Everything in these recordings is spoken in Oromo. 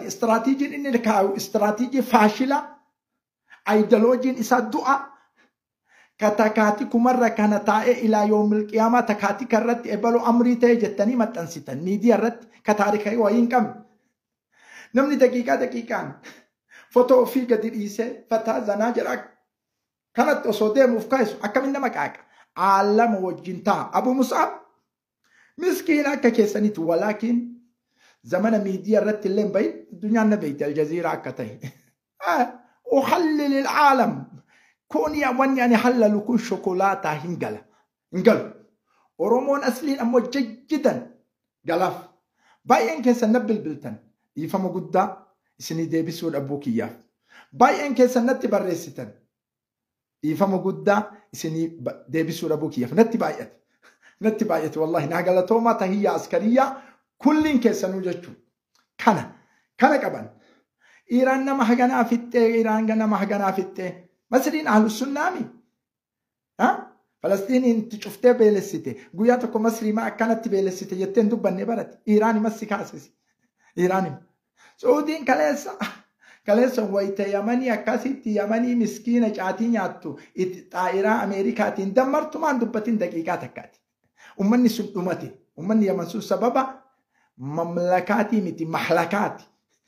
Istiraatiijiin inni kaa'u istiraatiijii faashila. Aayidoloojiin isaa du'a. Ka takaati kumarra kana taa'ee ilaa yoomil qiyaamaa takaati karratti ebaluu amrii ta'e jettanii maxxansitan miidiyaa irratti ka taarika wayii hin qabne. Namni daqiiqaa daqiiqaan fotoo ofii gadi dhiisee fataa zanaa jedha kanatti osoo deemuuf kaa'isu akkamiin nama qaaqa. Aalama wajjin ta'a. Abu Mus'ab miskiina akka keessanitti walaakiin zamana miidiyaa irratti illee hin bahin addunyaan na beekti Aljaziiraa akka ta'e. Uhallil ilcaalam. Kun wanni ani hallalu kun shokolaataa hin gala. Hin galu. Oromoon asliin ammoo jajjidan galaaf. Baay'een keessan na bilbiltan dhiifama guddaa isinii deebisuu dhabuu kiyyaaf. Baay'een keessan natti barreessitan dhiifama guddaa isinii deebisuu dhabuu kiyyaaf. Natti baay'ate. Natti baay'ate wallahi naa galatoomaa tahiyyaa askariyyaa kulliin keessanuu jechuudha. Kana kana qaban. Iraan nama haganaa fixxee, Iraan nama haganaa fixxee. Masriin ahlus sunnaami. Falastiin itti cuftee beelessite. Guyyaa tokko Masrii maa akkanatti beelessite jettee hin dubbanne barate. Iraan massi kaasisi. Iraan. Suudiin kaleessa. Kaleessa wayita Yamanii akkasitti Yamanii miskiina caatii nyaattu xaa'iraa Ameerikaatiin dammartu maan dubbatin daqiiqaa takkaati. Ummanni sun dhumate. Ummanni Yaman sun sababa mamlakaatii miti mahlakaati.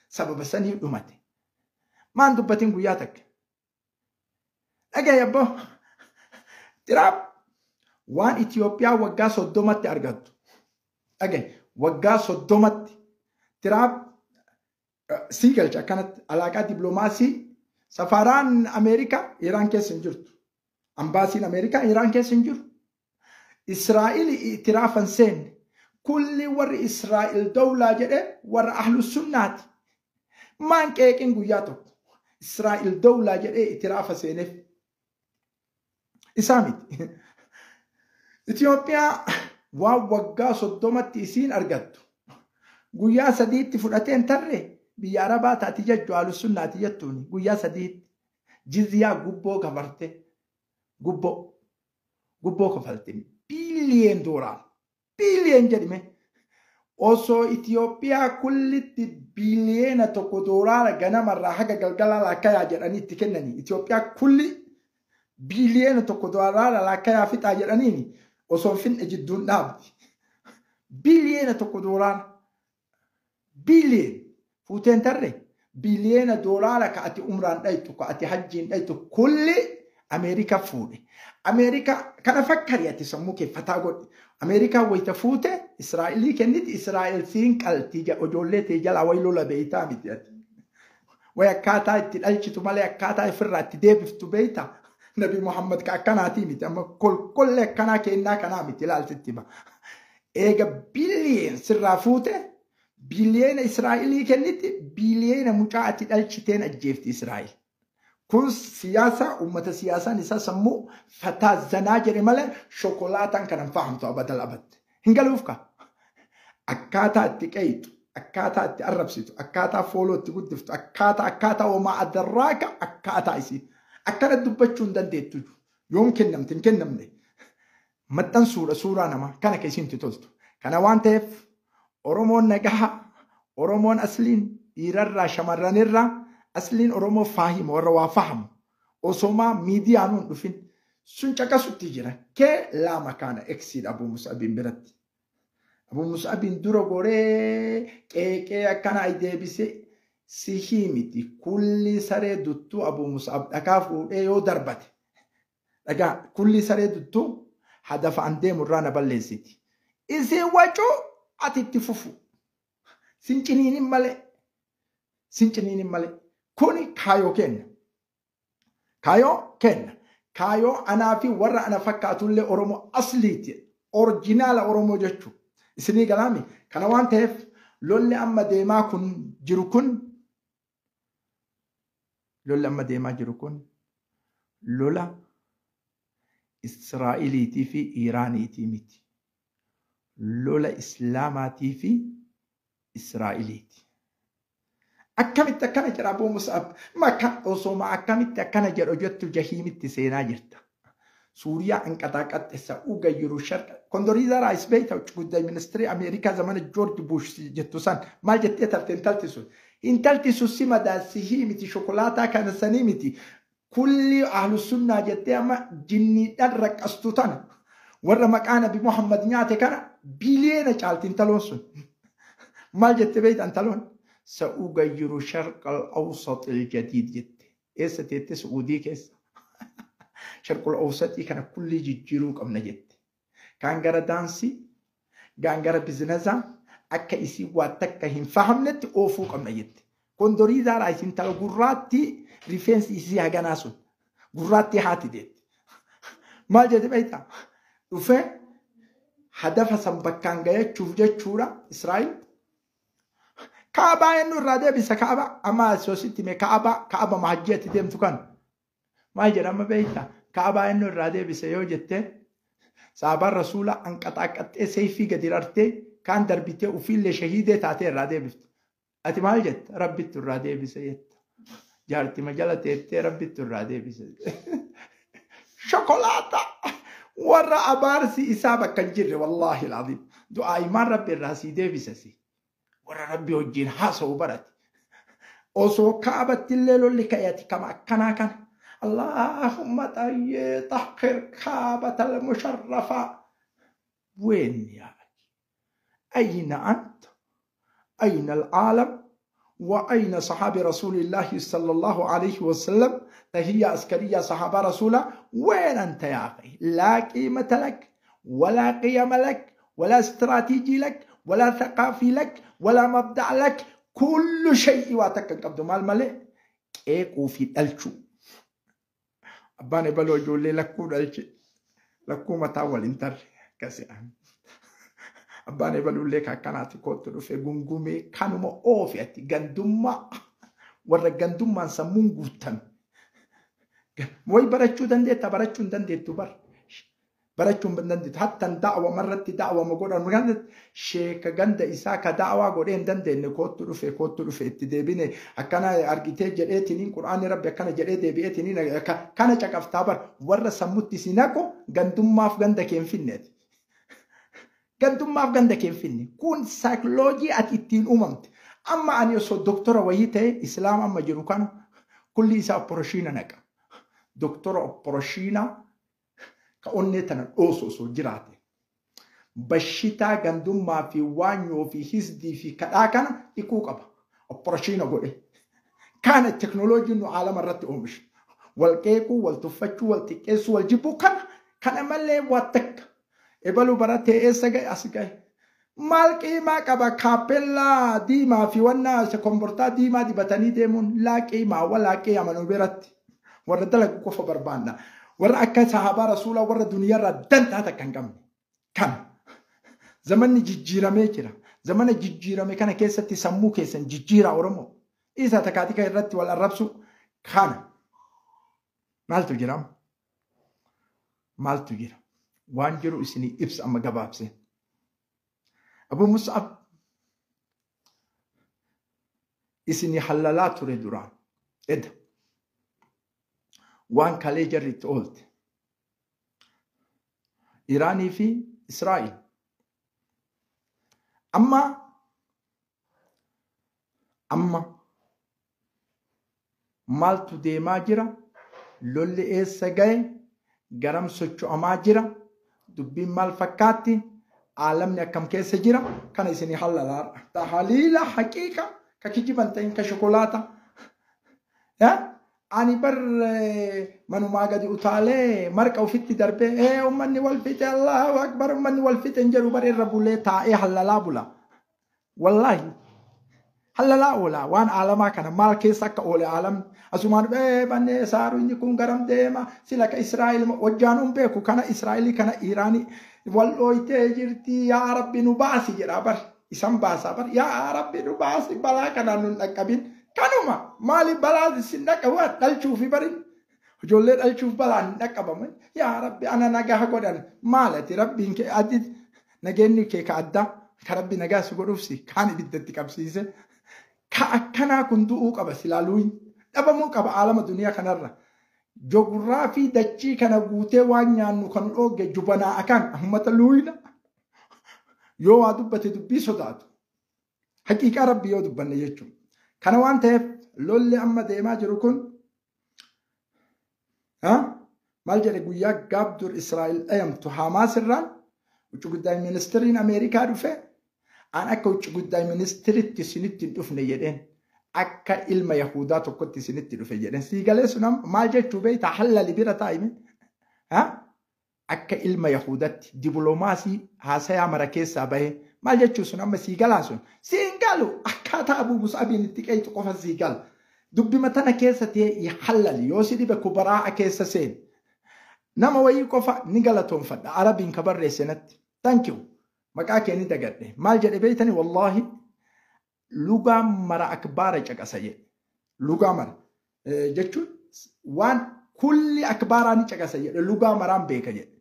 Sababa saniif dhumate. Maan dubbatin guyyaa takka. Dhagaye abboo. Tiraamp waan Itoophiyaa waggaa 30tti argattu. Dhagaye waggaa 30tti Tiraamp sii galcha akkanatti alaaqaa dippiloomaasii safaaraan Ameerikaa Iraan keessa hin jirtu. Ambaasiin Ameerikaa Iraan keessa hin jiru. Israa'il itiraafan seenne. Kulli warri Israa'il dawlaa jedhe warra ahlu sunnaati. Maan qeeqin guyyaa tokko. Israa'il dawlaa jedhee itiraafa seeneef. Isaa miti. Itoophiyaa waan waggaa 30tti isiin argattu. Guyyaa sadiitti fudhateen tarree biyya Arabaa taati jechuu ahlu sunnaati jettuuni guyyaa sadiitti. Jizyaa gubboo kafarte. Gubboo. Gubboo kafalte. Biiliyoon doolaar. Biiliyoon jedhime. Osoo Itoophiyaa kullitti 1 biliyoona doolaara ganamarraa haga galgalaa laakkayaa jedhanii itti kennanii. Itoophiyaa kulli 1 biliyoona doolaara laakkayaa fixaa jedhaniini osoo finne jidduun dhaabdi. 1 biliyoona doolaara. Biiliyoon fuuteen tarree biliyoona doolaara ka ati umraan dhaytu ka ati hajjiin dhaytu kulli Ameerikaa fuudhe. Ameerikaa kana fakkari ati sammuu kee fataa godhi. Ameerikaa wayita fuute Israa'elii kenniti Israa'el siin qalti ijoollee tee jalaa wayi lola beeytaa miti ati. Way akkaataa itti dhalchitu malee akkaataa ofirraa itti deebiftu beeytaa. Nabi Muhammad ka akkanaatii miti amma kolkollee akkanaa kennaa kanaa miti ilaaltitti hima. Eega biliyoon sirraa fuute biliyoona Israa'elii kenniti biliyoona mucaa ati dhalchiteen ajjeefti Israa'el. Kun siyaasa uummata siyaasaan isaa sammuu fataa zanaa jedhe malee shokolaataan kan hin fahamtu abadal abad. Hin galuuf ka. Akkaataa itti qeeyxu, akkaataa itti arrabsitu, akkaataa fooloo itti guddiftu, akkaataa akkaataa homaa adarraaka akkaataa isii. Akkana dubbachuu hin dandeettu. Yoom kennamte hin kennamne. Maxxansuudha suuraa namaa kana ka isiin toltu. Kana waan ta'eef Oromoon nagaha, Oromoon asliin dhiirarraa shamarranirraa asliin Oromoo faahima warra waa fahamu osomaa miidiyaan hin dhufin sun caqasutti jira. Kee lama kana eksiidha Abu Mus'abiin biratti. Abu Mus'abiin dura goree qeeqee akkana ay deebisee sihii miti kulli saree duttuu Abu Mus'ab dhagaa fuudhee yoo darbate. Dhagaa kulli saree duttuu hadafa an deemu irraa na balleessiti. Isin wacuu ati itti fufu. Sin ciniinin malee. Sin ciniinin malee. Kuni kaayoo kenna. Kaayoo kenna. Kaayoo anaa fi warra ana fakkaatullee Oromoo asliiti. Orjinaala Oromoo jechuudha. Isinii galaami. Kana waan ta'eef lolli amma deemaa kun jiru kun lolli amma deemaa jiru kun lola Israa'iliitii fi Iiraaniitii miti. Lola Islaamaatii fi Israa'iliiti. Akkamitti akkana jedha Abu Mus'ab? Maka osoma akkamitti akkana jedhu jettu jahiimitti seenaa jirta. Suuriyaa anqaxaaqaxxessa ugayyiru sharqa. Kondoriiza Raayis beeyta guddaa ministirii Ameerikaa zamana Joorji Bush jettu san maal jettee tarte intalti sun. Intalti sun si madaasihii miti, shokolaataa kana sanii miti. Kulli ahlu sunnaa jettee amma jinniidhaan raqqastu tana. Warra maqaa Nabi Muhammad nyaate kana biliyeena caalti intaloon sun. Maal jette beekta intaloon? Sa'ugayyiru sharqal awsaxil jadiid jette. Eessa teette? Su'uudii keessa. Sharqul awsaxii kana kulli jijjiiruu qabna jette. Kaan gara daansii, kaan gara bizinesaa, akka isii waa takka hin fahamnetti oofuu qabna jette. Kondorii zaaraa isin tala gurraattii, rifeensi isii haganaa sun gurraattii haati deetti. Maal jette beektaa? Dhufee hadafa san bakkaan gayachuuf jechuudha Israa'el. Kaabaa inni irraa deebisa kaabaa amma soositti mee kaabaa kaaba mahajjeetti deemtu kan maal jedhama beektaa? Kaabaa inni irraa deebise yoo jettee, saabaan rasuula anqaxaaqaxxee seeyfii gadi rartee, kaan darbitee, ofiillee shahiidee taatee irraa deebifte. Ati maal jetta? Rabbittu irraa deebise jetta. Jaartima jala teettee rabbittu irraa deebise. Shokolaata! Warra abaarsi isaa bakka hin jirre, wallaahi alazim. Du'aa imaan rabbi irraa sii deebise si. Warra rabbi wajjin haasa'u barate. Osoo kaabatti illee lolli ka'e ati kama akkanaa kana. Allahumma tayyee tahhir kaabatal musharrafaa. وين يا أخي؟ أين أنت؟ أين العالم؟ وأين صحابي رسول الله صلى الله عليه وسلم؟ تهية عسكرية صحابة رسوله، وين أنت يا أخي؟ لا قيمة لك ولا قيم لك ولا استراتيجي لك ولا ثقافي لك ولا مبدأ لك، كل شيء واتك قبض مال ملئ qeequu fi dhalchuu. Abbaan ebaloo ijoollee lakkuu dhalche, lakkuu mataa wal hin tarre akkasi. Abbaan ebaluullee akkanaati kootu dhufe gungumee kanuma oofe. Ati gandummaa, warra gandummaan sammuun guutame. Way barachuu dandeetta? Barachuu hin dandeettu bar. Barachuu hin dandeettu. Hattan da'wama irratti da'wama godhan sheeka ganda isaa ka da'waa godhee hin dandeenye koottu dhufe, koottu dhufe, itti deebine akkana argitee jedheetiniin qur'aanni rabbi akkana jedhee deebi'eetiniin kana caqaftaa bar. Warra sammutti si naqu gandummaaf ganda kee hin finneeti. Gandummaaf ganda kee hin finne. Kun saayikoloojii ati ittiin uumamte. Amma ani osoo doktora wayii ta'e, islaama amma jiru kana kulli isaa oporoshiina naqa. Doktora oporoshiinaa ka onnee tana dhoosu osoo jiraate. Bashitaa gandummaa fi waanyoo fi hisdii fi kadhaa kana dhiquu qaba. Oporoshiina godhe. Kana teknooloojiin nu aalama irratti oomishu. Wal qeequu, wal tuffachuu, wal xiqqeessuu, wal jibbuu kana malee waa takka. Ebaluu baratee eessa gahe? As gahe. Maal qiimaa qaba kaappellaa diimaa fi wanna kombortaa diimaa dibatanii deemuun? Laa qiimaa walaa qiiyama nu biratti. Warra dalagu qofa barbaanna. Warra akka sahaabaa rasuulaa, warra duniyaarraa dantaa takka hin qabne. Kana. Zamanni jijjiiramee jira. Zamana jijjiirame kana keessatti sammuu keessan jijjiiraa Oromoo. Isa takaatika irratti wal arrabsu kana. Maaltu jira? Maaltu jira? Waan jiru isinii ibsa amma gabaabse. Abu Mus'ab isinii hallalaa ture duraan. Eda. Waan kalee jarri itti oolte. Iraanii fi Israa'el. Amma maaltu deemaa jira? Lolli eessa gahe? Garam socho'amaa jira? Dubbiin maal fakkaatti? Aalamni akkam keessa jira? Kana isinii hallalaa. Tahaliila haqiiqa ka kijiban ta'in ka shokolaata. Ani bar manumaa gadi utaalee marqa ofitti darbee uummanni wal fixe, Allahu akbar, uummanni wal fixe hin jedhu bar, irra bulee taa'ee hallalaa bula. Wallaahi hallalaa oola. Waan aalamaa kana maal keessa akka oole aalamni asumaan bannee saaru inni kun garam deema sila ka Israa'el hojjaanuun beeku kana Israa'elii kana Iraanii wal dhooytee jirti, yaa Rabbi nu baasi jedha bar, isan baasaa bar, yaa Rabbi nu baasi, balaa kanaan nun dhaqqabin. Kanuma maali balaa isin dhaqqabu? Dhalchuufi barin ijoollee dhalchuuf balaan hin dhaqqabaman. Yaa Rabbi ana nagaa godhan. Maalati Rabbiin kee addi nageenyi kee ka addaa ka Rabbi nagaa si godhuuf si kaan ibiddatti qabsiise. Ka akkanaa kun du'uu qaba, silaaluun dhabamuu qaba aalama duniyaa kanarra. Joguraafii dachii kana guutee waan nyaannu kan dhoogge jubanaa akaan ummata luuyina. Yoo waa dubbate dubbii sodaatu. Haqiiqaa Rabbi yoo dubbanne jechuudha. Kana waan ta'eef lolli amma deemaa jiru kun maal jedhe guyyaa gaabdur Israa'el dhayamtu Hamaas irraan wucci guddaa ministiriin Ameerikaa dhufe an akka wucci guddaa ministiritti isinitti hin dhufne jedheen akka ilma Yahudaa tokkotti isinitti dhufe jedheen sii galee sun maal jechuu beektaa hallali bira taa'ime akka ilma Yahudatti dipiloomaasii haasayaa mara keessaa bahee maal jechuu sun amma sii galaa sun siin galu akkaataa Abuu Musaabiin itti qeexu qofa sii gala. Dubbima tana keessa ta'e hallali yoo si dhibe kubaraa keessa seen. Nama wayii qofa ni galatoonfadha Arabiin ka barreesse natti. Thank you. Maqaa kee ni dagadhe. Maal jedhe beeytani wallaahi lugaa mara akbaara caqasa jedhe. Lugaa mara jechuun waan kulli akbaaraa ni caqasa jedhe lugaa maraan beeka jedhe.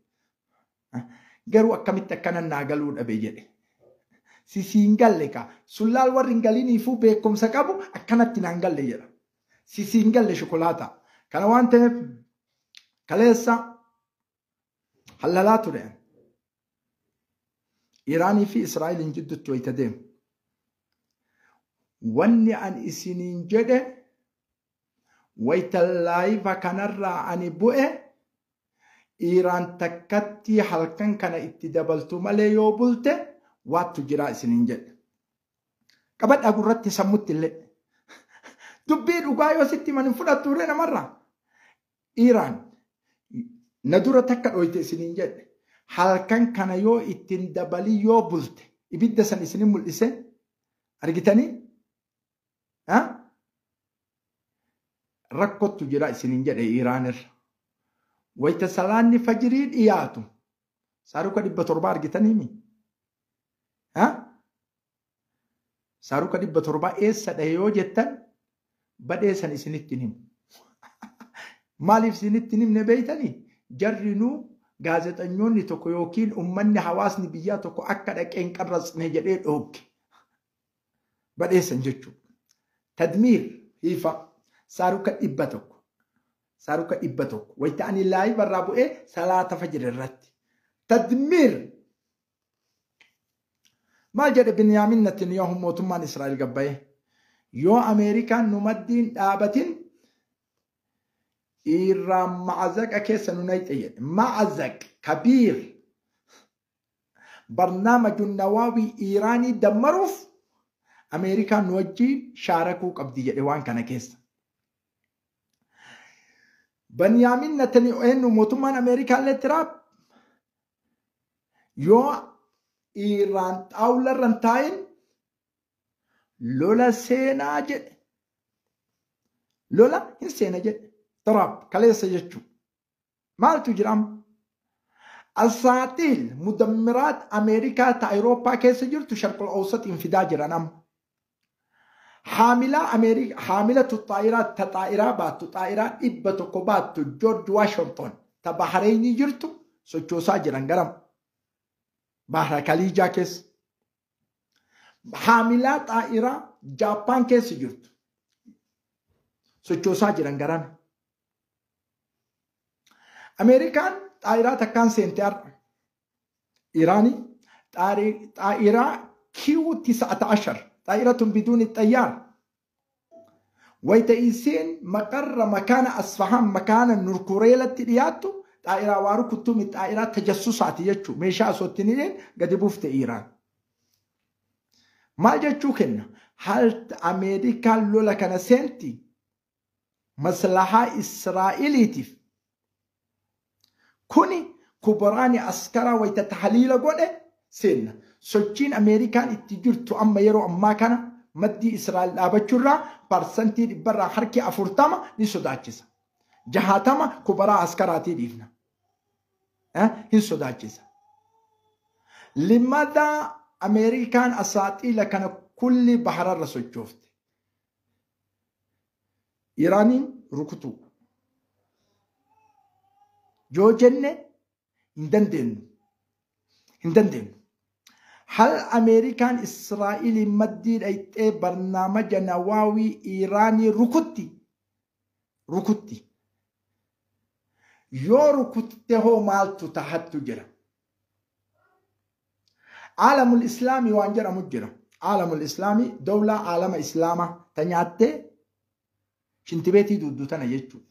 Garuu akkamitti akkana naa galuu dhabe jedhe. Si siin galle ka sullaal warri hin galiniifuu beekumsa qabu akkanatti naan galle jedha. Si siin galle shukulaataa. Kana waan ta'eef kaleessa hallalaa ture. Iraanii fi Israa'eliin jidduutti wayita deemu. Wanni an isiniin jedhe wayita laayiva kanarraa ani bu'e Iraan takkatti halkan kana itti dabaltu malee yoo bulte waattu jira isiniin jedhe. Qabadhaa gurratti sammutti illee. Dubbii dhugaa yoo sitti himan hin fudhattu turre namarraa. Iraan na dura takka dhoyte isiniin jedhe. Halkan kana yoo ittiin dabalii yoo bulte ibidda san isinin mul'ise argitanii rakkottu jira isiniin jedhe Iraan irra. Wayita salaanni fajirii dhiyaatu saaruka 700 argitaniimi. Saaruka 700 eessa dhahe yoo jettan badhee san isinitti himu. Maaliif isinitti himne beeytanii? Jarrinuu gaazexanyoonni tokko yookiin uummanni hawaasni biyyaa tokko akka dhaqee hin qarratsne jedhee dhoogge. Badheessan jechuudha. Tadmiir hiifa saaruka 100. Saaruka 100. Wayita ani laayiva irraa bu'ee salaata fajr irratti. Tadmiir maal jedhe Binyaamin Netanyahu mootummaan Israa'el gabbayee yoo Ameerikaan nu maddiin dhaabatin Iraan ma'azaqa keessa nu nayxe jedhe. Ma'azaq kabiir barnaamaju nawaawii Iraanii dammaruuf Ameerikaan nu wajjiin shaarakuu qabdi jedhe waan kana keessa. Binyaamin Netanyahu mootummaan Ameerikaa illee Tiraamp yoo Iraan xaawularra hin taa'in lola seenaa jedhe. Lola hin seena jedhe. Tiraamp kaleessa jechuudha. Maaltu jira amma? Asaaxiil mudammiraat Ameerikaa ta Awurooppaa keessa jirtu sharqul awsaxiin fidaa jiran amma. Haamilaa Ameerikaa haamilatu xaayiraa ta xaayiraa baattu xaayiraa 100 baattu George Washington ta Bahareenii jirtu sochoosaa jiran gara Bahra Kaliijaa keessa. Haamilaa xaayiraa Jaappaan keessa jirtu sochoosaa jiran garana. Ameerikaan xaayiraa takkaan seente har'a. Iraanii xaayiraa Q-19 xaayiratun biduuni xayyaar. Wayita isiin maqarra makaana Asfahaan makaana Nurkureelatti dhiyaattu xaayiraa waa rukuttuumi xaayiraa tajassusaati jechuu meeshaa osoo ittiin hidheen gadi buufte Iraan. Maal jechuu kenna? Hal Ameerikaan lola kana seenti maslahaa Israa'eliitiif kuni kubaraani askaraa wayita tahliila godhe seenna. Sochiin Ameerikaan itti jirtu amma yeroo ammaa kana maddii Israa'el dhaabachuurraa 100% harki 40 ni sodaachisa. 60 kubaraa askaraatii dhiifna. Hin sodaachisa. Limadaa Ameerikaan asaaxiila kana kulli bahararra sochoofte. Iraaniin rukutuu. Yoo jenne hin dandeenyu. Hin dandeenyu. Hal Ameerikaan Israa'eliin maddii dhayxee barnaamaja nawaawii Iraanii rukutti. Rukutti. Yoo rukutte hoo maaltu tahattu jira? Aalamul Islaamii waan jedhamu jira. Aalamul Islaamii dawlaa aalama Islaamaa Ta nyaattee shintibeetii duuddu tana jechuudha.